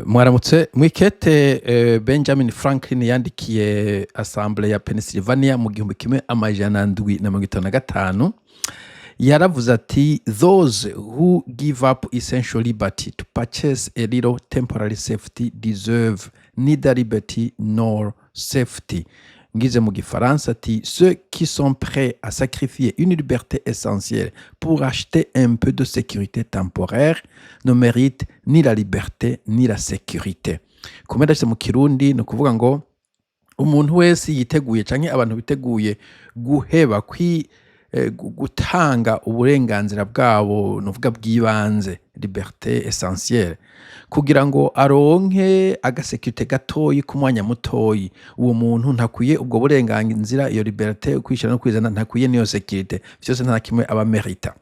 Mwaramutse mwikete. Benjamin Franklin yandikiye Assemblée ya Pennsylvania mu 1755, yaravuze ati: "Those who give up essential liberty to purchase a little temporary safety deserve neither liberty nor safety." Ngize mu gifaransa ati: "Ceux qui sont prêts à sacrifier une liberté essentielle pour acheter un peu de sécurité temporaire ne méritent ni la liberté ni la sécurité." Kumwe ndashyize mu kirundi, ni ukuvuga ngo umuntu wese yiteguye canke abantu biteguye guheba gutanga uburenganzira bwabo, nuvuga bw'ibanze, liberté essentielle, kugira ngo aronke agasécurité gatoyi k'umwanya mutoyi, uwo muntu ntakwiye ubwo burenganzira, iyo liberté, kwishira no kwizana, ntakwiye n'iyo sécurité, vyose nta na kimwe aba mérita.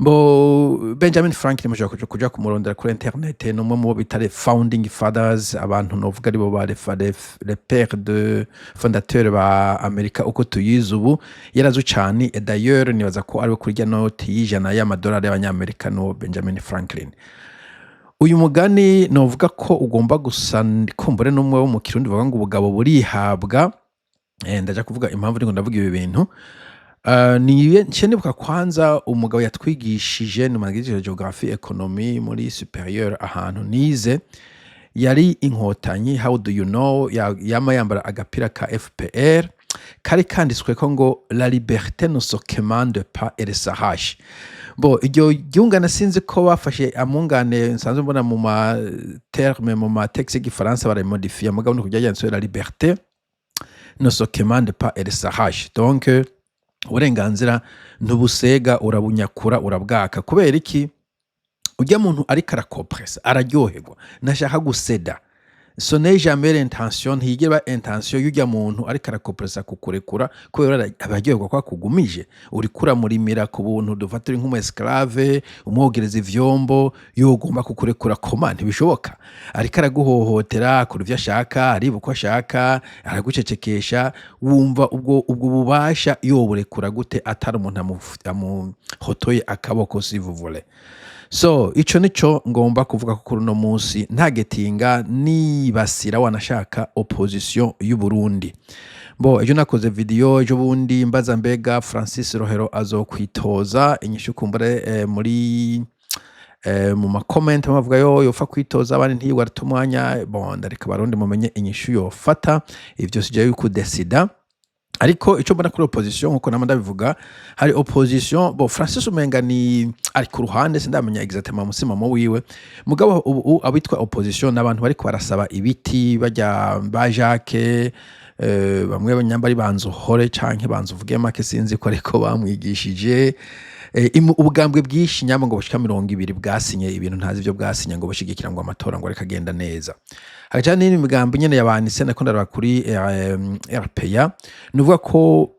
Bo Benjamin Franklin mushobora kuja kumurondera kuri internet, ni umwe mu bo bita les founding fathers, abantu novuga aribo ba les pères de fondateurs ba Amerika uko tuyizi ubu. Yarazwi cane, et d'ailleurs nibaza ko ariwe kuri rya noti y'100 y'amadolari y'abanyamerika, no Benjamin Franklin. Uyu mugani novuga ko ugomba gusa kumbure n'umwe wo mu kirundi bavuga ngo ubugabo burihabwa. Ndaja kuvuga impamvu ndiko ndavuga ibi bintu. Ni nce nibuka kwanza umugabo yatwigishije, ni umwigisha géographie économie muri supérieur ahantu nize, yari inkotanyi. How do you know? Yama yambara agapira ka FPR kari kanditsweko ngo "La liberté ne se commande pas, elle s'arrache." Bo iryo ryungane, sinzi ko bafashe amungane nsanzwe mbona mu ma terme, mu ma texte y'igifaransa, barayimodifiye, mugabo ni kurya yanditswe: "La liberté ne se commande pas, elle s'arrache." Donc uburenganzira ntubusega, urabunyakura, urabwaka. Kubera iki? Ujya muntu ariko arakopresa araryoherwa, ntashaka guseda. Ce n'est jamais l'intention, ntiyigera intention y'ujya muntu ariko arakopresa kukurekura, kubera aba aryoherwa ko akugumije, uriko uramurimira ku buntu. Dufate uri nk'umu esclave, umwogereza ivyombo, yogomba kukurekura koma? Ntibishoboka. Ariko araguhohotera, akora ivyo ashaka, ariba uko ashaka, aragucecekesha. Wumva ubwo bubasha yoburekura gute atari umuntu amuhotoye akaboko, si vous voulez? So ico nico ngomba kuvuga ko kuri uno munsi ntagetinga nibasira wanashaka opposition y'u Burundi. Bo ejo nakoze video, ejo bundi, mbaza mbega Francis Rohero azokwitoza? Inyishu kumbure muri mu ma comment bavuga yo yopfa kwitoza, abandi ntiyigwa arata umwanya. Bon, ndareka abarundi mumenye inyishu yofata, ivyo sije yuko desida. Ariko ico mbona kuri opposition, nkuko nama ndabivuga, hari opposition. Bo Francis umenga ni ari ku ruhande, sindamenya exactement musimamo wiwe. Mugabo ubu abitwa opposition n'abantu bariko barasaba ibiti, bajya ba Jacques, bamwe nyambari banzuhore canke banzuvuge make, sinzi ko ariko bamwigishije. Ubugambwe bwinshi nyambo ngo bushika 20 bwasinye ibintu ntazi ivyo bwasinye, ngo bushigikira ngo amatora ngo ariko agenda neza. Hagaca n'indi migambi nyene yabanise, nako ndaraba kuri RPA, nuvuga ko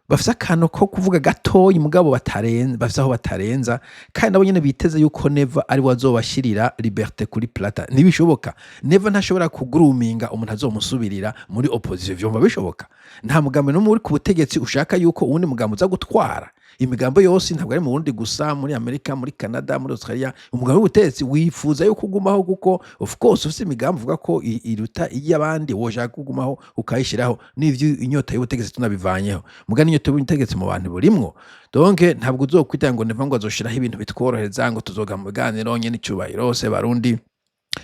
bafise akantu ko kuvuga gatoyi, mugabo batarenza, bafise aho batarenza. Kandi nabo nyene biteze yuko Neva ari we azobashirira liberté kuri plata. Ntibishoboka. Neva ntashobora kuguruminga umuntu azomusubirira muri opposition. Vyumva bishoboka? Nta mugambi n'umwe uri ku butegetsi ushaka yuko uwundi mugambi uza gutwara. Imigambo yose, ntabwo ari mu Burundi gusa, muri Amerika, muri Canada, muri Australia, umugambi w'ubutegetsi wifuza yuko ugumaho, kuko of course ufise imigambi uvuga ko iruta iy'abandi, woshaka kugumaho ukayishiraho. N'ivyo inyota y'ubutegetsi tunabivanyeho, mugani inyota y'ubutegetsi mu bantu burimwo. Donc ntabwo uzokwitanga ngo Neva ngo azoshiraho ibintu bitworohereza, ngo tuzoga mu biganiro nyene icubahiro se barundi.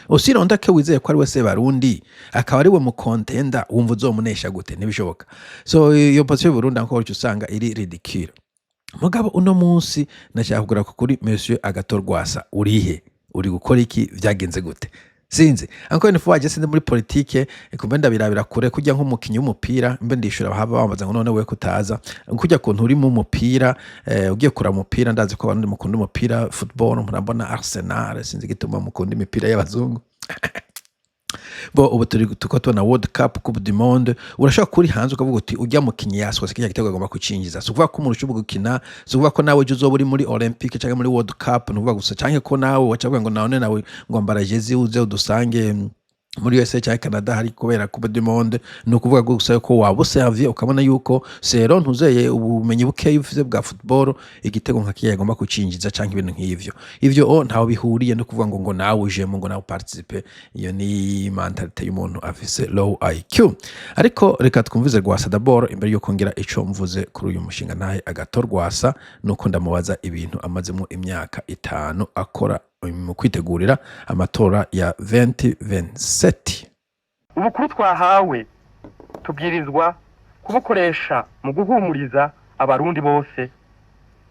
Usironda ko wizeye ko ari we se barundi, akaba ari we mukontenda, wumva uzomunesha gute? Ntibishoboka. So iyo position y'Uburundi encore usanga iri ridicule. Mugabo uno munsi nashaka kugura kuri Monsieur Agathon Rwasa. Urihe? Uri gukora iki? Vyagenze gute? Sinzi. Encore une fois, je sinzi muri politique, kumbe ndabirabira kure kujya nk'umukinyi w'umupira. Mbe ndishura bahava bambaza ngo none we kutaza kujya kuntu uri mu mupira, ugiye kuraba umupira. Ndazi ko abarundi mukunda umupira, football, murabona Arsenal, sinzi igituma mukunda imipira y'abazungu. Bo ubu turi tuko tubona World Cup, Coupe du Monde. Urashobora kuri hanze ukavuga uti ujya mukinyi yaswase kirya gitego, agomba kucinjiza. Si ukuvuga ko umuntu ushobora gukina, si ukuvuga ko nawe ejo uzoba uri muri Olympique cyangwa muri World Cup, ni ukuvuga gusa, canke ko nawe waca uvuga ngo none nawe ngo ambara jezi uze udusange Muri USA cyangwa Canada hari kubera Coupe du Monde, ni ukuvuga gusa ko waba userviye ukabona yuko sero ntuzeye ubumenyi bukeya ufise bwa football, igitego nka kiya agomba kucinjiza canke ibintu nk'ivyo. Ivyo o ntaho bihuriye no kuvuga ngo nawe ujemo, ngo nawe participe. Iyo ni mentalité y'umuntu afise low IQ. Ariko reka twumvize Rwasa d'abord imbere yuko ngira ico mvuze kuri uyu mushinga ntahe Agathon Rwasa, nuko ndamubaza ibintu amazemo imyaka 5 akora mu kwitegurira amatora ya 2027. Ubukuru twahawe tubwirizwa kubukoresha mu guhumuriza Abarundi bose,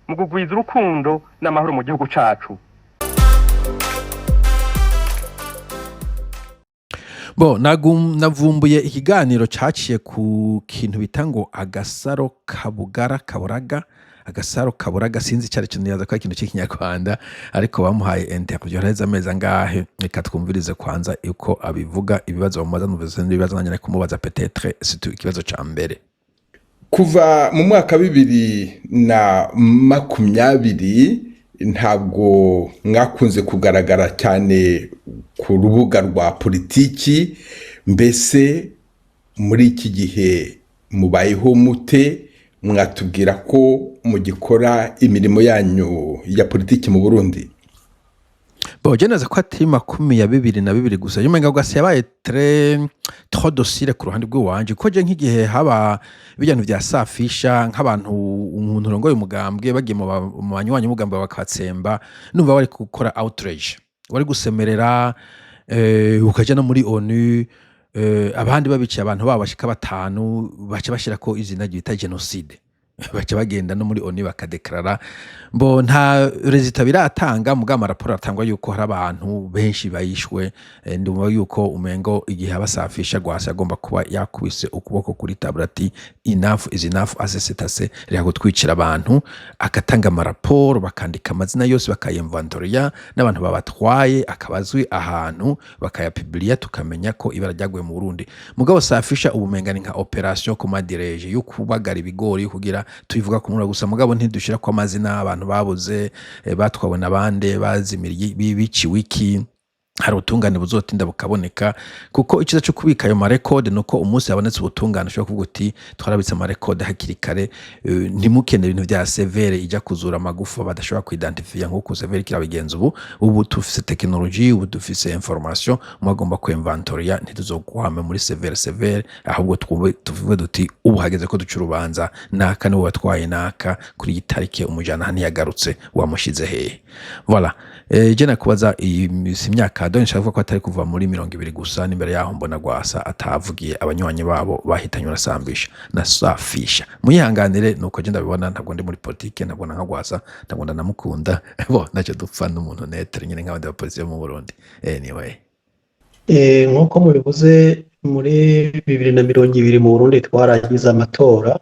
mu kugwiza urukundo n'amahoro mu gihugu cacu. Bo navumbuye ikiganiro caciye ku kintu bita ngo Agasaro Kabugara, Kaburaga, Agasaro Kaburaga, sinzi icari co, nibaza ko ari ikintu c'Ikinyarwanda, ariko bamuhaye interview haraheze amezi angahe. Reka twumvirize kwanza uko abivuga, ibibazo bamubaza. Numvise n'ibibazo nanjye nari kumubaza, peut-être surtout ikibazo ca mbere. Kuva mu mwaka 2020 ntabwo mwakunze kugaragara cyane ku rubuga rwa politiki. Mbese muri iki gihe mubayeho mute? Mwatubwira ko mugikora imirimo yanyu ya politiki mu Burundi? Bon, je naza ko atari 22 gusa. Umenga Rwasa yabaye très trop docile ku ruhande rw'iwanje, kuko je nk'igihe haba ibintu vya safisha, nk'abantu, umuntu urongoye umugambwe, bagiye mu banywanyi b'umugambwe bakabatsemba, numva bari gukora outrage, wari gusemerera, ukaja no muri ONU. Abandi babiciye abantu babo bashika batanu, baca bashirako izina ryita génocide, baca bagenda no muri ONU bakadeklarara. Bo nta résultat biratanga, mugabo amaraporo atangwa yuko hari abantu benshi bayishwe. Ndumva yuko umengo igihe abasafisha, Rwasa agomba kuba yakubise ukuboko kuri table ati: "Enough is enough, assez c'est assez, reka gutwicira abantu." Agatanga amaraporo, bakandika amazina yose, bakayinventoriya n'abantu babatwaye, akaba azwi ahantu, bakayapubliya, tukamenya ko ibara ryaguye mu Burundi. Mugabo safisha ubumenga ni nka opération, comment dirais-je, yo kubagara ibigori, yo kugira tubivuga ku munwa gusa, mugabo ntidushira ko amazina abantu babuze, batwawe n'abande, bazimiriye, biciwe iki. Hari ubutungane buzotinda bukaboneka, kuko icyiza cyo kubika ayo marekode ni uko umunsi habonetse ubutungane ushobora kuvuga uti: "Twarabitse amarekode hakiri kare." Ntimukene ibintu vya CVR ijya kuzura amagufa badashobora kuidentifia nk'uko CVR kirabigenza ubu. Ubu dufise technologie, ubu dufise information, mwagomba kuinventoria, ntituzokwame muri CVR CVR, ahubwo twumve tuvuge duti: "Ubu hageze ko duca urubanza, naka niwe watwaye naka kuri iyi tarike, umujana hano yagarutse, wamushize hehe?" Voilà. Je nakubaza, iyi si imyaka, donc nshaka kuvuga ko atari kuva muri 20 gusa, n'imbere yaho mbona Rwasa atavugiye abanywanyi babo bahitanywe na Sambisha na Safisha. Muyihanganire, nuko je ndabibona. Ntabwo ndi muri politike, ntabwo nka Rwasa, ntabwo ndanamukunda. Bo ntacyo dupfa n'umuntu neutre nyine nk'abandi bapolisi bo mu Burundi. Anyway. Nk'uko mubivuze, muri 2020 mu Burundi twaragize amatora.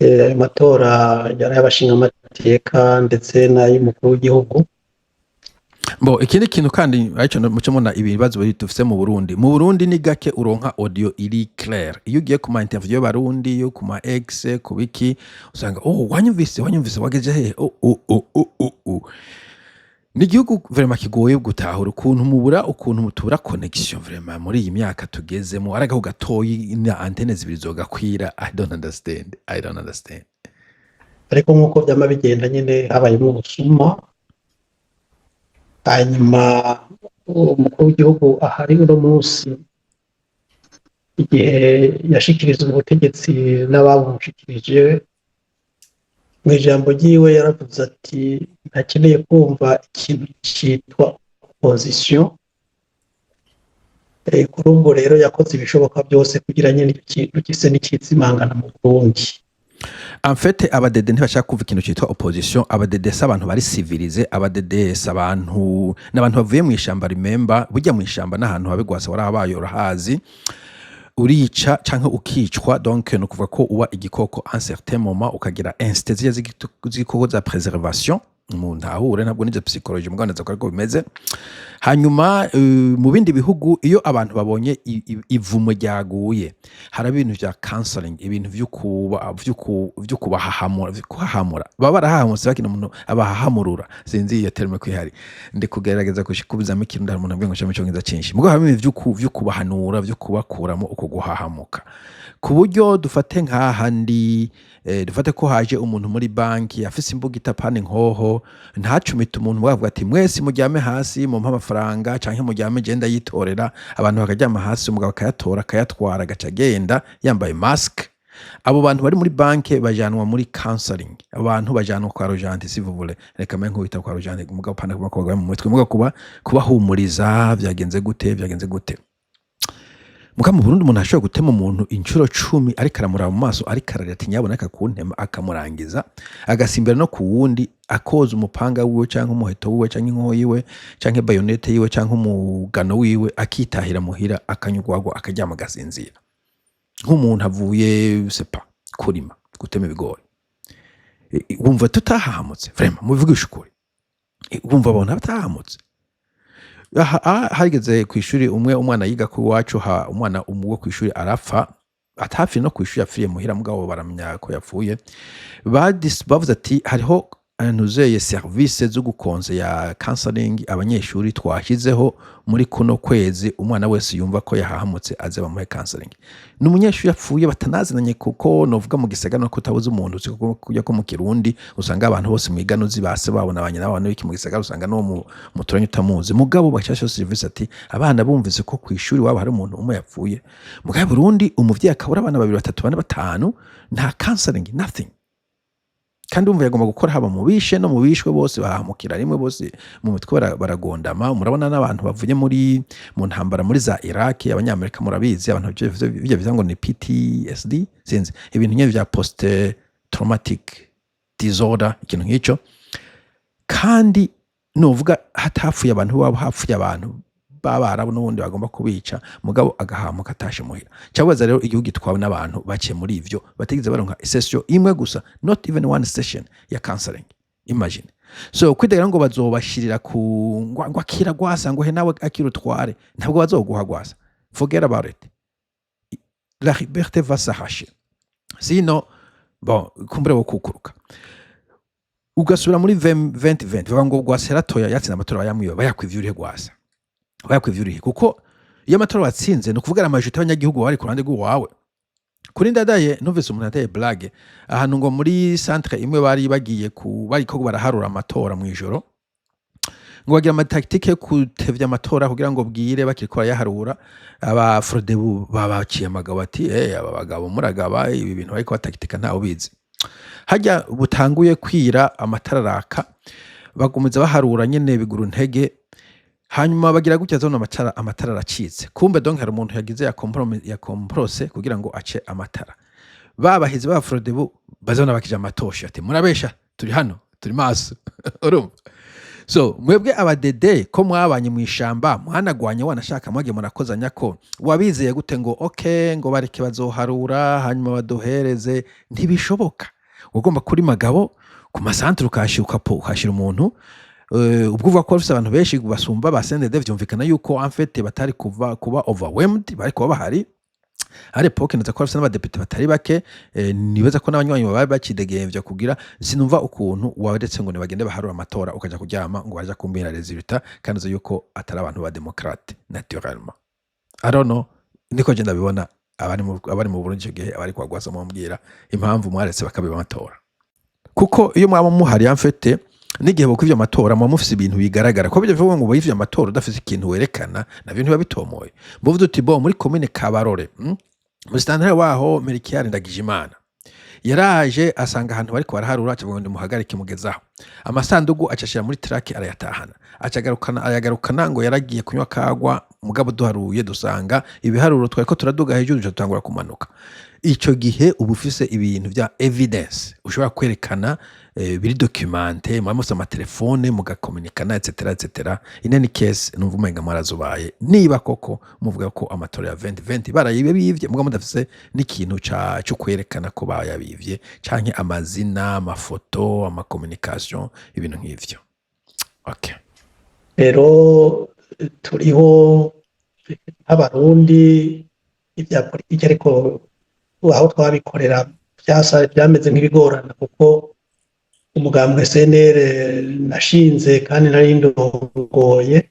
Ayo matora yari ay'abashingamateka ndetse n'ay'umukuru w'igihugu. Bo ikindi kintu kandi aricyo muco mubona, ibibazo biri dufise mu Burundi. Mu Burundi ni gake uronka audio iri clair. Iyo ugiye ku ma interview y'Abarundi, yo ku ma ex, ku biki, usanga: "Oh, wanyumvise, wanyumvise, wageje hehe?" Oh. Ni igihugu vraiment kigoye gutahura ukuntu mubura, ukuntu mutura connexion vraiment muri iyi myaka tugezemo, ari agahu gatoyi na antenne zibiri zogakwira. I don't understand, I don't understand. Ariko nk'uko byama bigenda nyine, habayemo ubusuma, hanyuma umukuru w'igihugu ahari uno munsi, igihe yashikirizwa ubutegetsi n'ababumushikirije, mu ijambo ryiwe yaravuze ati ntakeneye kumva ikintu cyitwa opposition. Kuri ubwo rero yakoze ibishoboka byose kugira nyine icyo kintu gise n'ikizimangana mu Burundi. En fait, abadede ntibashaka kumva ikintu cyitwa opposition. Abadede si abantu bari civilisés, abadede si abantu, ni abantu bavuye mu ishamba. Remember, burya mu ishamba n'ahantu habe, Rwasa warahabaye, urahazi, urica canke ukicwa. Donc ni ukuvuga ko uba igikoko un certain moment, ukagira instinct zirya z'igikoko za préservation. Muntahure, ntabwo nize psychologie, mugabo neza ko ariko bimeze. Hanyuma mu bindi bihugu, iyo abantu babonye ivumo ryaguye, hari ibintu vya counseling, ibintu vyo kubahahamura, vyo kuhahamura. Baba barahahamutse, bakina umuntu abahahamurura. Sinzi iyo terme ko ihari, ndi kugerageza kushikubizamo ikintu. Hari umuntu ambwiye ngo nshiremo icongereza cinshi, mugabo harimo ibintu vyo kubahanura, vyo kubakuramo uko guhahamuka, ku buryo dufate nk'aha ndi, dufate ko haje umuntu muri banki afise imbugita, pana inkoho, ntacumite umuntu, bavuga ati: "Mwese muryame hasi, mumpe amafaranga, canke muryame, je ndayitorera." Abantu bakaryama hasi, umugabo akayatora, akayatwara, agaca agenda yambaye mask. Abo bantu bari muri banki bajanwa muri counseling, abantu bajanwa kwa Rojanti, s'il vous plaît, reka mbe nkubita kwa Rojanti, mugabo pana kuba kubagwa mu mutwe, mugabo kubahumuriza: "Vyagenze gute? Vyagenze gute?" Muga mu Burundi, umuntu ashobora gutema umuntu inshuro 10 ariko aramuraba mu maso, ariko ararira ati: "Nyabona kuntema", akamurangiza, agasimbira no ku wundi, akoza umupanga wiwe canke umuheto wiwe canke inkoho yiwe canke bayonete yiwe canke umugano wiwe, akitahira muhira, akanywa urwagwa, akaryama, agasinzira nk'umuntu avuye sepa kurima, gutema ibigori. Wumva tutahahamutse? Vraiment, mubivugishe ukuri. Wumva abantu batahahamutse? Aha hageze kw'ishuri, umwe umwana yiga ku iwacu, umwana wo kw'ishuri arapfa, atapfiye no kw'ishuri, yapfiriye muhira, mugabo baramenya ko yapfuye. Bavuze ati hariho ntuzeye service zo gukonse ya counseling abanyeshuri twashyizeho muri kuno kwezi, umwana wese yumva ko yahahamutse aze bamuhe counseling. Ni umunyeshuri yapfuye batanazinanye, kuko novuga mu gisagara no kutabuza umuntu, uzi ko kujya ko mu Kirundi usanga abantu bose mwigana uzi base babona ba nyina babona iki, mu gisagara usanga n'uwo muturanye utamuzi. Mugabo bashyashyiraho service ati abana bumvise ko ku ishuri waba hari umuntu umwe yapfuye. Mugabo Burundi, umuvyeyi akabura abana babiri, batatu, bane, batanu, nta counseling, nothing. Kandi wumva yagomba gukora haba mu bishe no mu bishwe, bose bahamukira rimwe, bose mu mitwe baragondama. Murabona n'abantu bavuye muri mu ntambara muri za Iraq, abanyamerika murabizi, abantu bijya bivuga ngo ni PTSD, sinzi, ibintu nyine vya post traumatic disorder, ikintu nk'ico. Kandi nuvuga hatapfuye abantu iwabo, hapfuye abantu b'abarabu n'ubundi bagomba kubica, mugabo agahamuka atashe muhira. Cyabaza rero igihugu gitwawe n'abantu baciye muri ivyo, batigeze baronka session imwe gusa, not even one session ya counseling. Imagine. So kwitegera ngo bazobashirira ku ngo akira Gwasa, ngo he nawe akira utware, ntabwo bazoguha Gwasa. Forget about it, la liberté va s'arracher. Sinon, bon, kumbure wo kukuruka ugasubira muri 2020, bavuga ngo Gwasa yaratoya, yatsinze amatora, bayamwiba, bayakwivye urihe? Gwasa bayakwivye urihe? Kuko iyo amatora watsinze, ni ukuvuga amajorité y'abanyagihugu bari ku ruhande rw'iwawe. Kuri Ndadaye, numvise umuntu ateye blague ahantu ngo muri centre imwe bari bagiye ku bariko baraharura amatora mw'ijoro, ngo bagira ama tactique yo kutevya amatora kugira ngo bwire bakiriko barayaharura. Aba Frodebu babaciye amagabo ati: "Eh, aba bagabo muragaba ibi bintu bariko batakitika, ntawe ubizi." Harya butanguye kwira, amatara araka, bagumiza baharura nyene bigura intege. Hanyuma bagira gutya, zone amatara aracitse. Kumbe donc hari umuntu yagize ya komprose kugira ngo ace amatara. Babahize ba Frodebu bazona bakije amatoshi ati: "Murabesha, turi hano, turi maso." Urumva? So mwebwe abadede ko mwabanye mu ishamba, mwanagwanye, wanashaka mwagiye murakozanya, ko wabizeye gute ngo okay, ngo bareke bazoharura hanyuma baduhereze? Ntibishoboka. Ugomba kuri magabo ku masantere, ukahashira umuntu. Ubwo uvuga ko bafise abantu benshi basumba ba CNDD, vyumvikana yuko en fait batari kuva kuba overwhelmed, bari kuba bahari. À l'époque naza ko bafise n'abadepite batari bake, nibaza ko n'abanywanyi baba bacidegemvya kugira. Sinumva ukuntu waretse ngo nibagende baharura amatora, ukaja kuryama ngo baja kumbwira résultat, kandi uzi yuko atari abantu ba démocrate naturellement. I don't know, niko je ndabibona. Abari mu Burundi ico gihe, abari kwa Gwasa, mumbwira impamvu mwaretse bakabiba amatora, kuko iyo mwaba muhari, en fait n'igihe bokwivya amatora muba mufise ibintu bigaragara. Ko bijya bivuga ngo wivye amatora udafise ikintu werekana, navyo ntibiba bitomoye. Muvuze uti: "Bo muri komine Kabarore, Musitanteri waho Melchior Ndagijimana yaraje asanga ahantu bariko baraharura, aca avuga ngo nimuhagarike, mugezaho amasandugu", acashira muri traki, arayatahana, aca agarukana, ayagarukana ngo yaragiye kunywa kagwa. Mugabo duharuye dusanga ibiharuro twariko turaduga hejuru, duca dutangura kumanuka. Ico gihe uba ufise ibintu vya evidence ushobora kwerekana, biri documenté, muba mufise amatelefone mugakominikana, etc etc. In any case, numva umenga mwarazubaye niba koko muvuga ko amatora ya 2020 barayibivye, mugabo mudafise n'ikintu ca co kwerekana ko bayabivye, canke amazina, amafoto, amacommunication, ibintu nk'ivyo. Okay. Rero turiho nk'Abarundi, ibya politiki ariko aho twabikorera byasa byameze nk'ibigorana, kuko umugambwe CNL nashinze kandi nari ndongoye,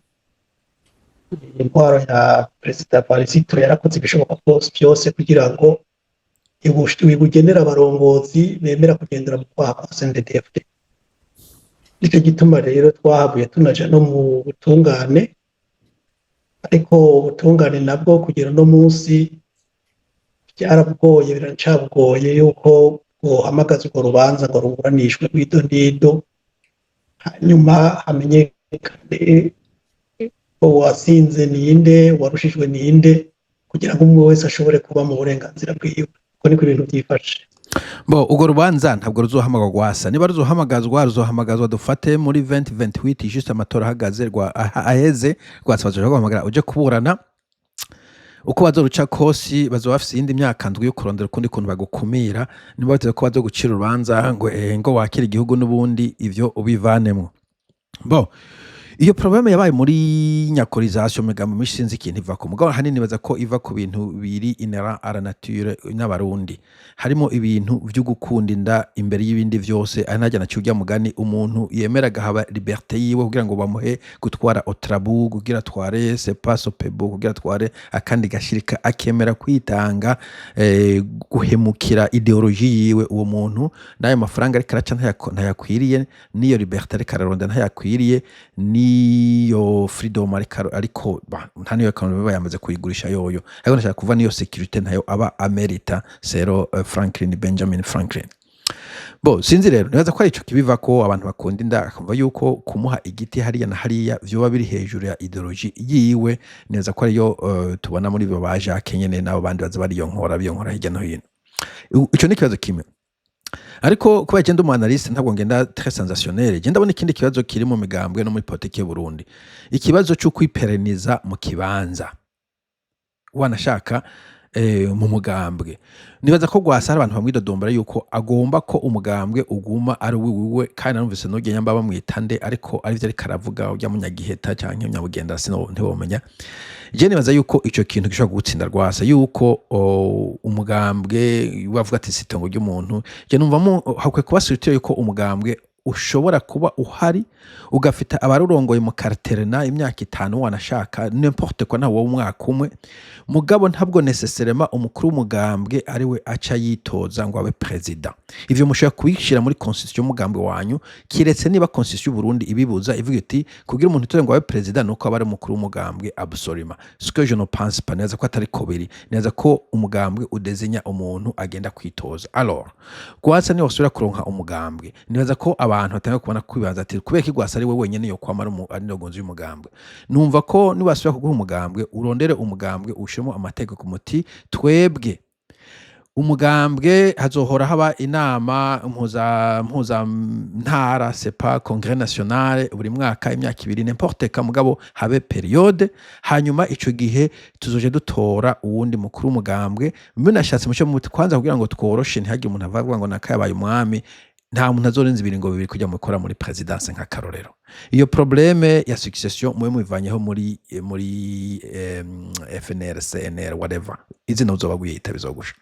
intwaro ya Perezida Varisito yarakoze ibishoboka byose kugira ngo ibugenere abarongozi bemera kugendera mu kwaha kwa CNDD-FDD. Nicyo gituma rero twahavuye tunaja no mu butungane, ariko ubutungane nabwo kugera uno munsi byarabugoye, biracabugoye yuko bwohamagaza urwo rubanza ngo ruburanishwe rw'ido, hanyuma hamenyekane uwatsinze ninde, uwarushijwe ninde, kugira ngo umwe wese ashobore kuba mu burenganzira bwiwe. Uko niko ibintu byifashe. Bo urwo rubanza ntabwo ruzohamagazwa Rwasa. Niba ruzohamagazwa, ruzohamagazwa dufate muri 2028, juste amatora ahagaze rwa aheze. Rwasa bazoja guhamagara uje kuburana. Uko bazoruca kosi, bazoba bafise iyindi myaka 7 yo kurondera ukundi kuntu bagukumira. Niba bateze ko bazogucira urubanza ngo wakire igihugu n'ubundi, ivyo ubivanemwo. Bo iyo problème yabaye muri nyakorisation migambo myinshi, sinzi ikintu ivako, mugabo ahanini nibaza ko iva ku bintu biri inhérent à la nature n'Abarundi, harimo ibintu vyo gukunda inda imbere y'ibindi vyose. Ari narya naciye urya mugani: umuntu yemera agahaba liberté yiwe kugira ngo bamuhe gutwara Otrabu, kugira atware sepa Sopebu, kugira atware akandi gashirika, akemera kwitanga, guhemukira idéologie yiwe, uwo muntu n'ayo mafaranga ariko araca ntayakwiriye, n'iyo liberté ariko araronda ntayakwiriye, n'iyo freedom ariko nta niyo economy aba yamaze kuyigurisha yoyo. Ariko ndashaka kuva niyo sécurité ntayo aba amerita sero Franklin Benjamin Franklin. Bo sinzi rero, nibaza ko ari ico kibiva ko abantu bakunda inda, akumva yuko kumuha igiti hariya na hariya vyoba biri hejuru ya idéologie yiwe. Neza ko ariyo tubona muri bo ba Jacques nyene n'abo bandi baza bariyonkora biyonkora hirya no hino. Ico ni ikibazo kimwe. Ariko kubera je ndi umu analyste, ntabwo ngenda très sensationnel. Je ndabona ikindi kibazo kiri mu migambwe no muri politiki y'u Burundi, ikibazo cyo kwipereniza mu kibanza, wanashaka mu mugambwe. Nibaza ko Rwasa hari abantu bamwidodombera yuko agomba ko umugambwe uguma ari uwiwe, kandi narumvise n'urya nyamba bamwita nde, ariko arivyo ariko aravuga, urya munyagiheta canke nyabugenda, sino ntiwomenya. Je nibaza yuko ico kintu gishobora kugutsinda Rwasa, yuko umugambwe bavuga ati sitongo ry'umuntu. Je numva hakwiye kuba structure yuko umugambwe ushobora kuba uhari, ugafita abarurongoye mu karterna imyaka 5, wanashaka n'importe quoi, nawe umwaka umwe, mugabo ntabwo nécessairement umukuru w'umugambwe ari we aca yitoza ngo abe président. Ivyo mushobora kubishira muri constitution y'umugambwe wanyu, kiretse niba constitution y'u Burundi ibibuza, ivuga iti kugira umuntu itore ngo abe président nuko aba ari umukuru w'umugambwe absolument, ce que je ne pense pas. Neza ko atari ko biri, neza ko umugambwe udesinya umuntu agenda kwitoza. Alors Rwasa niwe wasubira kuronka umugambwe, nibaza ko abantu batanga kubona kwibaza ati kubera ko Rwasa ari we wenyene yo kwama ari ndongozi y'umugambwe. Numva ko niwasubira kuguha umugambwe, urondere umugambwe ushiremo amategeko muti twebwe umugambwe hazohora haba inama mpuza ntara, c'est pas congrès national, buri mwaka, imyaka 2, n'importe quand, mugabo habe période. Hanyuma ico gihe tuzoje dutora uwundi mukuru w'umugambwe. Munashatse muce muti kwanza kugira ngo tworoshe, ntihagire umuntu avuga ngo nakayabaye umwami, nta muntu azorenza ibiringo 2 kujya mukora muri présidence nk'akarorero. Iyo problème ya succession mube mubivanyeho muri FNL, CNL, whatever izina uzoba gwiyita bizogusha.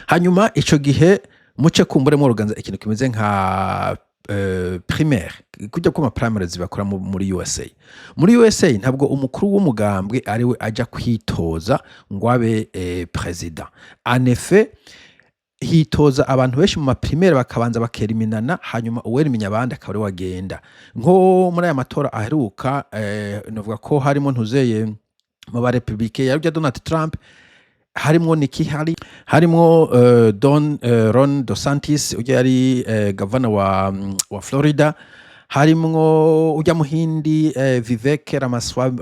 Hanyuma ico gihe muce kumbure mworoganza ikintu kimeze nka primaire, kujya kuma primaries bakora muri USA. Muri USA ntabwo umukuru w'umugambwe ari we aja kwitoza ngo abe président. En effet, hitoza abantu benshi mu maprimaire, bakabanza bakeriminana, hanyuma uwerimenya abandi akaba ari we agenda. Nko muri aya matora aheruka, novuga ko harimo ntuzeye mu ba républicain yarya Donald Trump, harimwo Nikki Haley, harimwo Don Ron DeSantis ujya yari gavana wa Florida. Harimwo urya muhindi Vivek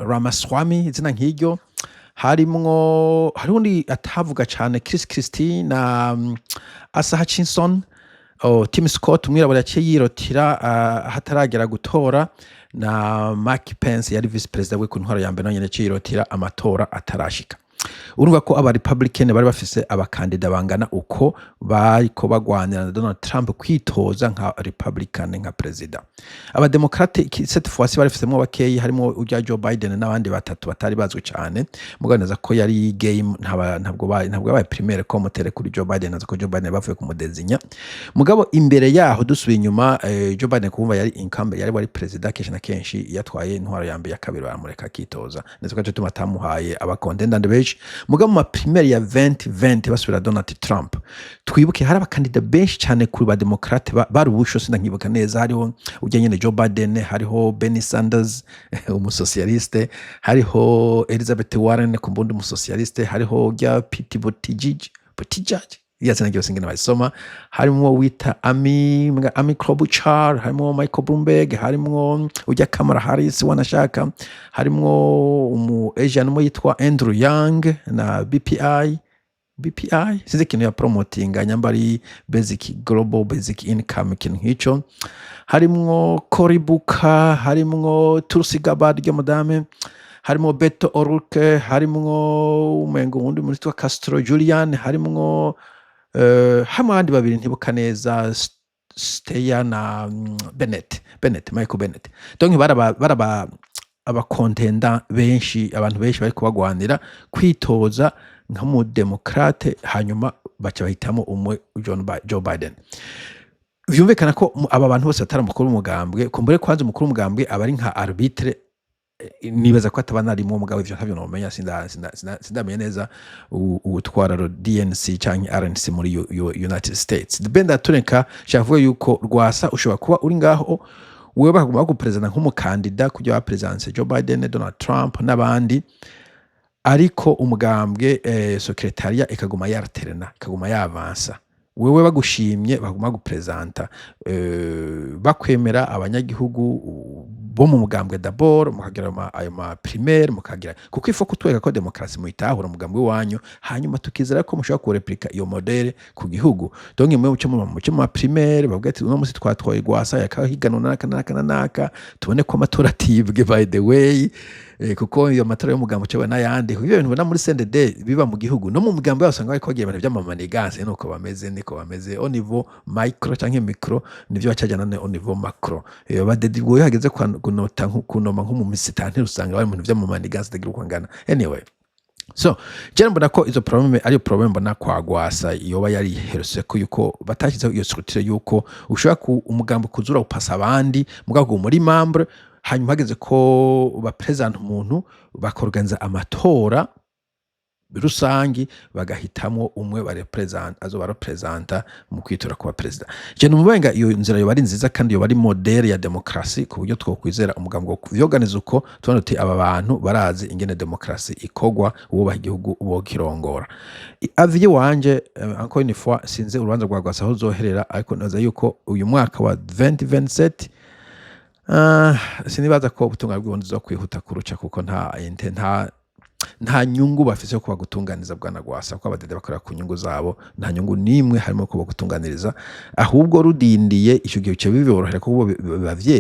Ramaswamy, izina nk'iryo. Harimwo, hariho undi atavuga cane, Chris Christie na Asa Hutchinson. Oh, Tim Scott, umwirabura yaciye yirotira hataragera gutora, na Mike Pence yari vice president we ku ntwaro ya mbere, nawe nyene yaciye yirotira amatora atarashika. Urumva ko aba Republican bari bafise abakandida bangana uko bariko bagwanira na Donald Trump kwitoza nka Republican, nka president. Abademokrate cette fois bari bafisemwo bakeyi, harimo urya Joe Biden n'abandi batatu batari bazwi cane. Mugabo neza ko yari game, ntabwo yabaye primaire ko mutere kuri Joe Biden, aza ko Joe Biden bavuye kumudezinya. Mugabo imbere yaho, dusubiye inyuma, Joe Biden kumva yari incumbent, yari wari president, kenshi na kenshi yatwaye intwaro ya mbere, ya kabiri baramureka akitoza neza, ko tuma atamuhaye aba contendant benshi. Mugabo mu ma primaire ya 2020 basubira Donald Trump, twibuke hari abakandida benshi cyane kuri ba Demokrate bari ubusho, sindankibuka neza. Hariho ujya nyene Joe Biden, hariho Bernie Sanders umusocialiste, hariho Elizabeth Warren ku mbundi umusocialiste, hariho ujya Pete Buttigieg, iya zina ryose ingene bayisoma, harimo wita Amy Klobuchar, harimo Michael Bloomberg, harimo ujya Kamala Harris wanashaka, harimo umu Asian umwe yitwa Andrew Yang na BPI, sinzi ikintu ya promotinga, nyamba ari basic global basic income, ikintu nk'ico. Harimwo Cory Booker, harimwo Tulsi Gabbard ryo madame, harimwo Beto O'Rourke, harimwo umengo uwundi muntu witwa Castro Julian, harimwo hamwe abandi babiri ntibuka neza, Steyer na Bennett, Michael Bennett. Donc baraba abakontenda benshi, abantu benshi bariko bagwanira kwitoza nk'umudemokrate, hanyuma baca bahitamo umwe, Joe Biden. Vyumvikana ko aba bantu bose batari umukuru w'umugambwe. Kumbure kwanza umukuru w'umugambwe aba ari nka arbitre, nibaza ko ataba narimwo, mugabo ivyo ntavyo nomenya, sindamenya neza uwutwara DNC canke RNC muri United States. Benda tureka shaka kuvuga yuko Rwasa ushobora kuba uri ngaho wewe, bakaguma baguperezida nk'umukandida kugira ba presidence Joe Biden, Donald Trump n'abandi, ariko umugambwe secrétariat ikaguma yarterena, ikaguma yavansa. Wewe bagushimye baguma bagupresenta, bakwemera abanyagihugu bo mu mugambwe d'abord, mukagira ayo ma primaire, mukagira, kuko ifo kutwereka ko demokarasi muyitahura umugambwe wanyu, hanyuma tukizera ko mushobora kureplika iyo modèle ku gihugu. Donc mwe muce mu ma primaire, bavuga ati: "Uno musi twatwaye Rwasa yakahiganwa naka naka na naka," tubone ko amatora atibwe, by the way, kuko iyo matora y'umugambo cyo n'ayandi, kuko ibyo bintu ubona muri CNDD biba mu gihugu, no mu mugambo yose usanga bariko bagira ibintu vy'ama manigances. Nuko bameze, niko bameze au niveau micro canke micro, nivyo bacajana au niveau macro. Badedi iyo hageze kunota kunoma nko mu misitanteri, usanga bari mu bintu vy'ama manigances atagira uko angana. Anyway, so je mbona ko izo problème ariyo problème mbona kwa Rwasa yoba yari heruse ko yuko batashyizeho iyo structure yuko ushobora ku umugambo kuzura upasa abandi, mugabo muri membre, hanyuma hageze ko bapresenta umuntu, bakorganiza amatora rusangi, bagahitamwo umwe barepresenta, azoba representa mu kwitora kuba perezida. Je numva iyo nzira yoba ari nziza kandi yoba ari modèle ya demokarasi, ku buryo twokwizera umugambi wo kuvyoganiza uko tubona tuti aba bantu barazi ingene demokarasi ikorwa, wubaha igihugu bokirongora. Avis wanje, encore une fois, sinzi urubanza rwa Rwasa aho ruzoherera, ariko naza yuko uyu mwaka wa 2027 sinibaza ko ubutungane bw'Uburundi buzokwihuta kuruca, kuko nta nyungu bafise yo kubagutunganiza bwana Rwasa, kuko abadede bakorera ku nyungu zabo, nta nyungu n'imwe harimo kubagutunganiriza. Ahubwo rudindiye, ico gihe bica biborohera, kuko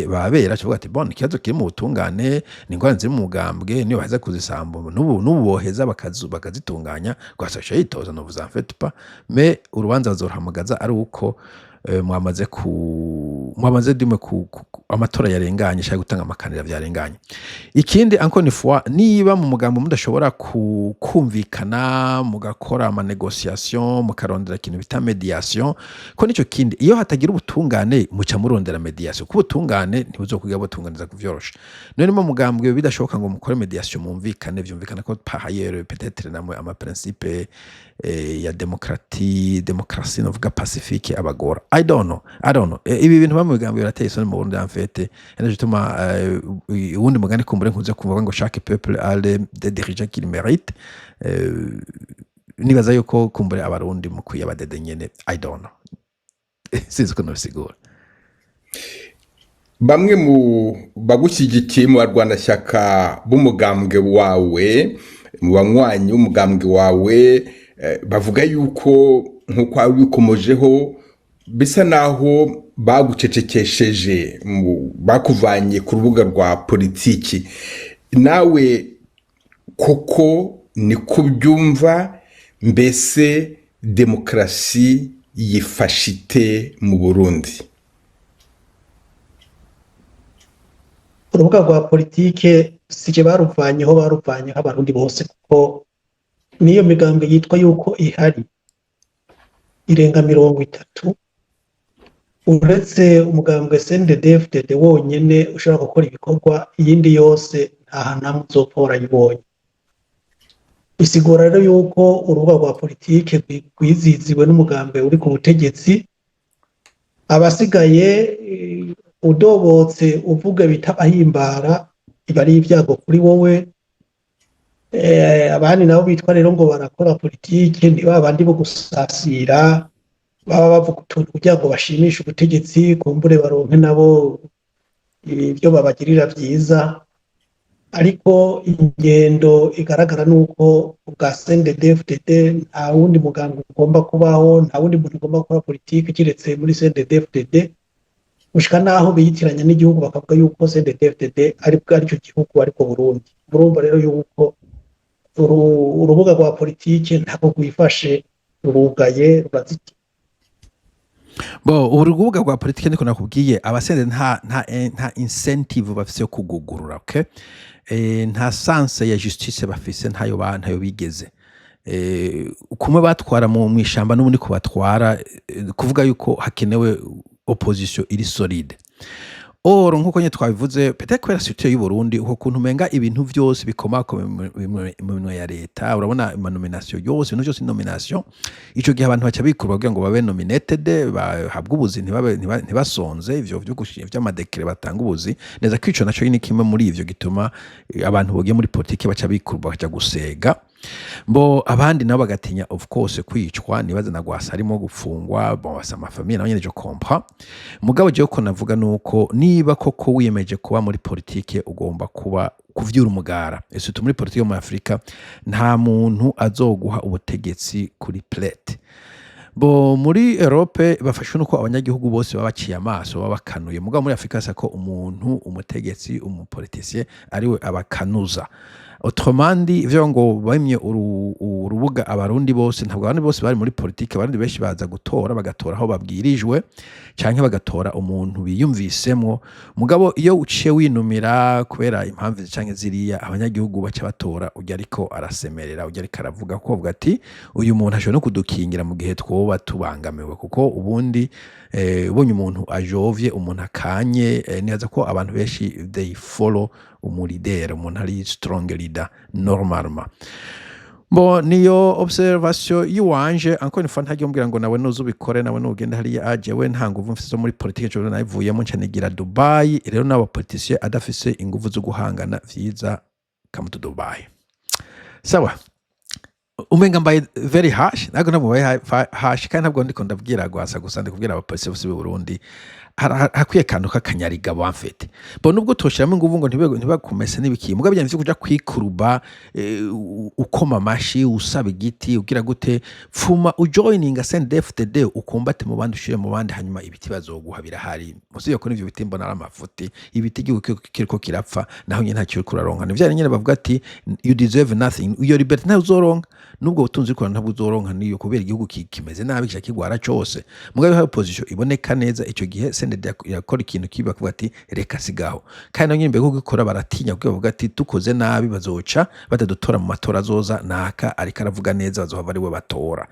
babera kivuga ati: "Bon, ikibazo kiri mu butungane, ni ingorane ziri mu mugambwe, niyo baheza kuzisamba n'ubu boheza bakazitunganya, Rwasa aca yitoza, ne vous en faites pas." Mais urubanza bazoruhamagaza ari uko mwamaze dimwe amatora yarenganye, cyangwa gutanga amakanira vyarenganye. Ikindi, encore une fois, niba mu mugambo mudashobora kumvikana, mugakora ama négociation, mukarondera ikintu bita médiation, ko nico kindi, iyo hatagira ubutungane muca murondera médiation, kuko ubutungane ntibuzokwiga butunganiza kuvyorosha. None mu mugambwe bidashoboka ngo mukore médiation, mumvikane, vyumvikana ko par ailleurs peut-être namwe ama principe ya démocratie novuga pacifique abagora. I don't know, I don't know. Ibi bintu bamwe mugambwe birateye isoni mu Burundi en fait. Naco gituma uwundi mugani kumbure nkunze kumva ngo: "Chaque peuple a les des dirigeants qu'il mérite." Nibaza yuko kumbure Abarundi mukwiye abadede nyene. I don't know, sinzi uko nobisigura. Bamwe mu bagushyigikiye, mu barwanashyaka b'umugambwe wawe, mu banywanyi b'umugambwe wawe, bavuga yuko, nk'uko wabikomojeho, bisa naho bagucecekesheje, bakuvanye ku rubuga rwa politiki. Nawe koko ni kubyumva? Mbese demokarasi yifashe ite mu Burundi? Urubuga rwa politike sije baruvanyeho, baruvanyeho Abarundi bose, kuko n'iyo migambwe yitwa yuko ihari irenga 30, uretse umugambwe CNDD-FDD wonyene ushobora gukora ibikorwa, iyindi yose nta hantu hamwe uzopfa warayibonye. Bisigura rero yuko urubuga rwa politike rwiziziwe n'umugambwe uri ku butegetsi. Abasigaye, udobotse uvuga bitabahimbara, iba ari ibyago kuri wowe. Abandi nabo bitwa rero ngo barakora politike ni ba bandi bo gusasira, baba bavuga utuntu kugira ngo bashimishe ubutegetsi, kumbure baronke nabo ibyo babagirira vyiza. Ariko ingendo igaragara nuko ubwa CNDD-FDD nta wundi muganga ugomba kubaho, nta wundi muntu ugomba gukora politike kiretse muri CNDD-FDD, gushika naho biyitiranya n'igihugu, bakavuga yuko CNDD-FDD ari aricyo gihugu, ariko Burundi. Murumva rero yuko urubuga rwa politike ntabwo rwifashe, rurugaye, rurazitiye. Bo ubu rubuga rwa politike, niko nakubwiye, abasende nta incentive bafise yo kugugurura, okay? Nta sens ya justice bafise, ntayo ba ntayo bigeze. Kumwe batwara mu mwishamba n'ubundi kubatwara, kuvuga yuko hakenewe opposition iri solide. Or nkuko nyine twabivuze, peut-être kubera structure y'u Burundi, uko kuntu umenga ibintu vyose bikomakome mu minwe ya leta. Urabona ama nomination yose, ibintu vyose nomination. Ico gihe abantu baca bikurwa kugira ngo babe nominated, bahabwe ubuzi, ntibasonze. Ivyo vyo vy'ama décrets batanga ubuzi neza ko ico naco ni kimwe muri ivyo gituma abantu bogiye muri politike baca bikurwa, bakaja gusega. Bo abandi nabo bagatinya, of course, kwicwa. Nibaza na Gwasa harimo gufungwa. Bon, basa ama famille nabo nyene, je comprends. Mugabo jewe ko navuga nuko niba koko wiyemeje kuba muri politike, ugomba kuba kuvyura umugara, surtout muri politike yo muri Afrika. Nta muntu azoguha ubutegetsi kuri plate. Bo muri Europe bafashwe nuko abanyagihugu bose baba baciye amaso, baba bakanuye. Mugabo muri Afrika sako umuntu, umutegetsi, umu politicien ariwe abakanuza. Autrement dit, ivyo ngo bimye urubuga Abarundi bose, ntabwo Abarundi bose bari muri politike. Abarundi benshi baza gutora, bagatora aho babwirijwe canke bagatora umuntu biyumvisemwo. Mugabo iyo uciye winumira kubera impamvu izi canke ziriya, abanyagihugu baca batora urya ariko arasemerera, urya ariko aravuga, ko bavuga ati uyu muntu ashobora no kudukingira mu gihe twoba tubangamiwe. Kuko ubundi ubonye umuntu ajovye, umuntu akanye, nibaza ko abantu benshi they follow umu leader, umuntu ari strong leader normalement. Bo niyo observation yiwanje. Encore une fois, ntagiye umbwira ngo nawe nuze ubikore, nawe nugende hariya. Aje we nta nguvu mfise zo muri politike, jewe nayivuyemo nca nigira Dubai. Rero n'aba politicien adafise inguvu zo guhangana, vyiza come to Dubai. Sawa, umenga mbaye very harsh. Ntabwo mbaye harsh, kandi ntabwo ndiko ndabwira Gwasa gusa, ndi kubwira abapolisi bose b'u Burundi. Hakwiye akantu k'akanyarigabo en fait. Bo nubwo toshiramo inguvu ngo ntibakumese n'ibiki, mugabo bijyanye vyo kuja kwikuruba, ukoma amashi, usaba igiti, ugira gute, pfuma ujoininga CNDD-FDD, ukumbate mu bandi, ushire mu bandi, hanyuma ibiti bazoguha birahari. Usibye ko n'ivyo biti mbona ari amafuti, ibiti igihugu kiriko kirapfa, naho nyene ntacyo uriko uraronka. Ni vya nyene bavuga ati you deserve nothing. Iyo liberté ntayo uzoronka, nubwo butunzi uriko ntabwo uzoronka, niyo kubera igihugu kimeze nabi, kica kigwara cose. Mugabo iyo opposition iboneka neza, ico gihe CNDD yakora ikintu kibi, bakavuga ati reka sigaho. Kandi naho nyene mbere yo gukora baratinya, kuko bavuga ati dukoze nabi bazoca batadutora mu matora azoza, naka ariko aravuga neza, bazohava ariwe batora.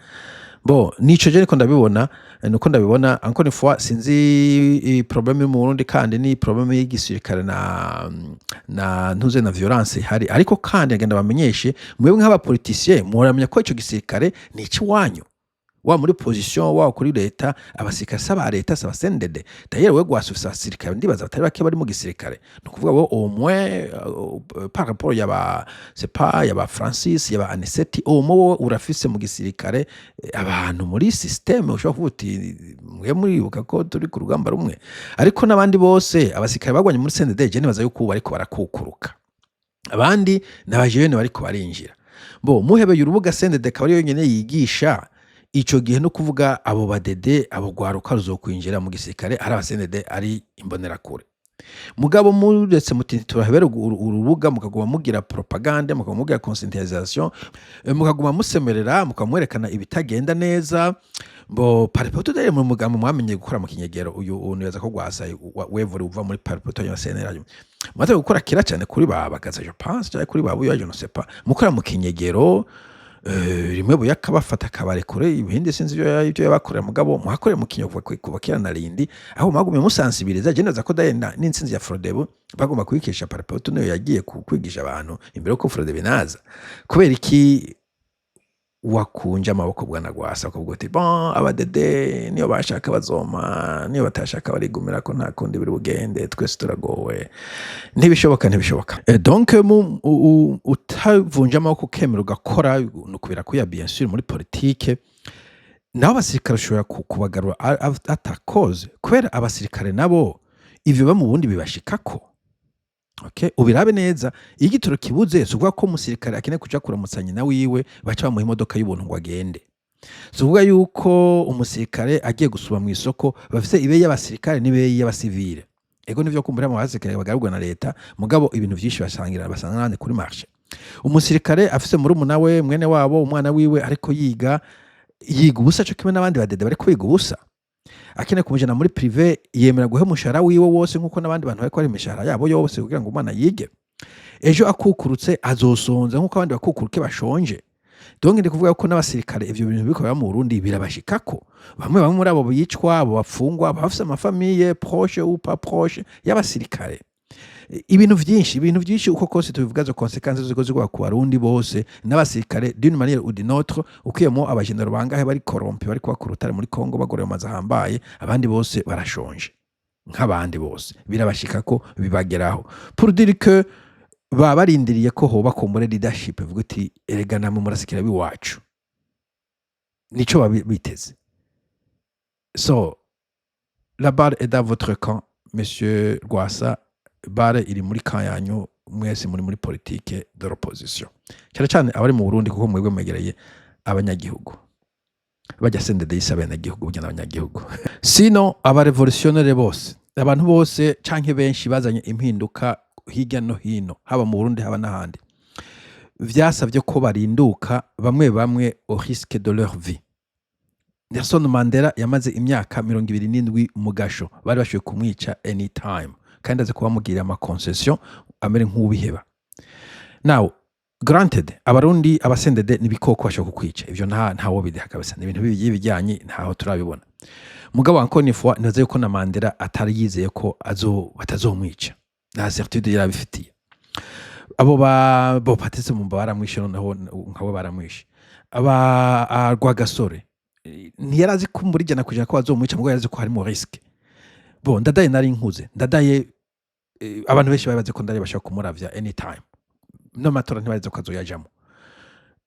Bo nico je niko ndabibona, nuko ndabibona. Encore une fois, sinzi problème yo mu Burundi, kandi ni problème y'igisirikare na ntuze na violence ihari. Ariko kandi agenda bamenyeshe mwebwe nk'aba politicien, muramenya ko ico gisirikare ni ikiwanyu. Wa muri opposition, wa kuri leta, abasirikare saba leta, saba CNDD. D'ailleurs we Rwasa ufise abasirikare, ndibaza batari bake bari mu gisirikare. Ni ukuvuga bo au moins par rapport yaba c'est pas yaba Francis, yaba Aniseti, au moins wowe urafise mu gisirikare abantu muri système ushobora kuvuga uti: "Mwe muribuka ko turi ku rugamba rumwe." Ariko n'abandi bose, abasirikare bagwanye muri CNDD, je nibaza yuko ubu bariko barakukuruka, abandi ni abajene bariko barinjira. Bo muhebeye urubuga CNDD akaba ariyo yonyene yigisha ico gihe, no kuvuga abo badede, abo rwaruka ruzokwinjira mu gisirikare ari aba CNDD, ari imbonerakure. Mugabo muretse muti turahebera urubuga, mukaguma mugira propagande, mukaguma mugira conscientisation, mukaguma musemerera, mukamwerekana ibitagenda neza. Bo Palipehutu dere mu mugambo mwamenye gukora mu kinyegero. Uyu untu ko Rwasa wevure uva muri Palipehutu ya CNL, maze gukora kera cyane kuri ba Bagaza, je pense, cyangwa kuri ba Buyoya, je ne sais pas, mukora mu kinyegero, rimwe Buya akabafata akabarekure, ibindi sinzi ibyo yabakorera. Mugabo muhakorera mu kinyegero kuva kera na rindi, aho mwagumye musansibiriza. Je nibaza ko daye n'intsinzi ya Frodebu bagomba kuyikesha Palipehutu, niyo yagiye kwigisha abantu imbere yuko Frodebu inaza. Kubera iki wakunje amaboko, bwana Rwasa, ukavuga uti: "Bon, abadede niyo bashaka bazoma, niyo batashaka barigumira, ko nta kundi biri bugende, twese turagowe, ntibishoboka, ntibishoboka"? Donc utavunje amaboko, ukemera ugakora, nukubira kuya bien sûr muri politike. Naho abasirikare ushobora kubagarura atakoze, kubera abasirikare nabo ivyo mu bundi bibashikako. Okay, ubirabe neza, iyo igitoro kibuze, si ukuvuga ko umusirikare akeneye kuja kuramutsa nyina wiwe baca bamuha imodoka y'ubuntu ngo agende. Si ukuvuga yuko umusirikare agiye gusuma mu isoko bafise ibeyi y'abasirikare n'ibeyi y'abasivile. Ego nivyo, kumbura mu basirikare bagarurwa na leta, mugabo ibintu vyinshi basangira, basanga n'abandi kuri marché. Umusirikare afise murumuna we, mwene wabo, umwana wiwe ariko yiga, yiga ubusa co kimwe n'abandi badede bariko biga ubusa. Akeneye kumujana muri privé, yemera guha umushahara wiwe wose nk'uko n'abandi bantu bariko bari imishahara yabo yose kugira ngo umwana yige. Ejo akukurutse azosonza nk'uko abandi bakukuruke bashonje. Donc ndi kuvuga ko n'abasirikare ivyo bintu bikorera mu Burundi birabashikako. Bamwe bamwe muri abo bicwa, abo bafungwa, bafise ama famille proche ou pas proche y'abasirikare. Ibintu vyinshi, ibintu vyinshi, uko kose tubivuga, zo conséquences ziko zigwa ku Barundi bose n'abasirikare d'une manière ou d'une autre. Ukuyemo abajenero bangahe bari corrompus, bari kuba ku rutare muri Congo bagorewe amazu ahambaye, abandi bose barashonje nk'abandi bose, birabashikako, bibageraho. Pour dire que baba barindiriye ko hoba kumbure leadership ivuga uti: "Erega namwe murasikira b'iwacu." Nico baba biteze. So la balle est dans votre camp, monsieur Rwasa. Balle iri muri camp yanyu mwese muri muri politique de l'opposition, cyane cyane abari mu Burundi, kuko mwebwe mwegereye abanyagihugu. Bajya CNDD yise abenegihugu, burya n'abanyagihugu. Sino aba révolutionnaire bose, abantu bose canke benshi bazanye impinduka hirya no hino, haba mu Burundi, haba n'ahandi, vyasavye ko barinduka bamwe bamwe au risque de leur vie. Nelson Mandela yamaze imyaka 27 mu gasho, bari bashoboye kumwica anytime, kandi azi kuba bamugirira ama concession amere nk'uwubiheba. Now granted, Abarundi, aba CNDD n'ibikoko, bashobora kukwica, ivyo ntawo bideha kabisa, ni ibintu bijyanye, ntaho turabibona. Mugabo encore une fois, nibaza yuko na Mandela atari yizeye ko azo batazomwica, nta certitude yari abifitiye. Abo ba bo Patrice Lumumba baramwishe, noneho nkawe baramwishe. Aba Rwagasore ntiyari azi ko muri 100% ko bazomwica, mugabo yari azi ko harimo risque. Bon, Ndadaye nari nkuze, Ndadaye abantu benshi bari bazi ko Ndadaye bashobora kumuravya anytime, n'amatora ntibari ko azoyajamo.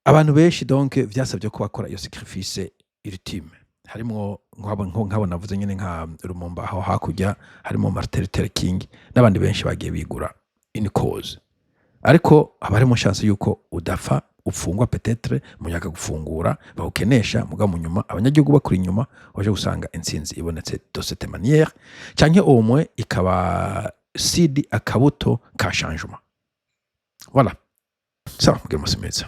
Abantu benshi donc vyasabye ko bakora iyo sacrifice ultime, harimwo nk'abo navuze nyene, nka Lumumba aho hakurya, harimo Martin Luther King n'abandi benshi bagiye bigura in cause. Ariko haba harimo chance yuko udapfa, ufungwa peut-être, muyaga gufungura bawukenesha, mugabo mu nyuma abanyagihugu bakuri inyuma, waje gusanga intsinzi ibonetse de cette manière, canke au moins ikaba seed, akabuto ka changement. Voilà, sawa, mugire umunsi mwiza.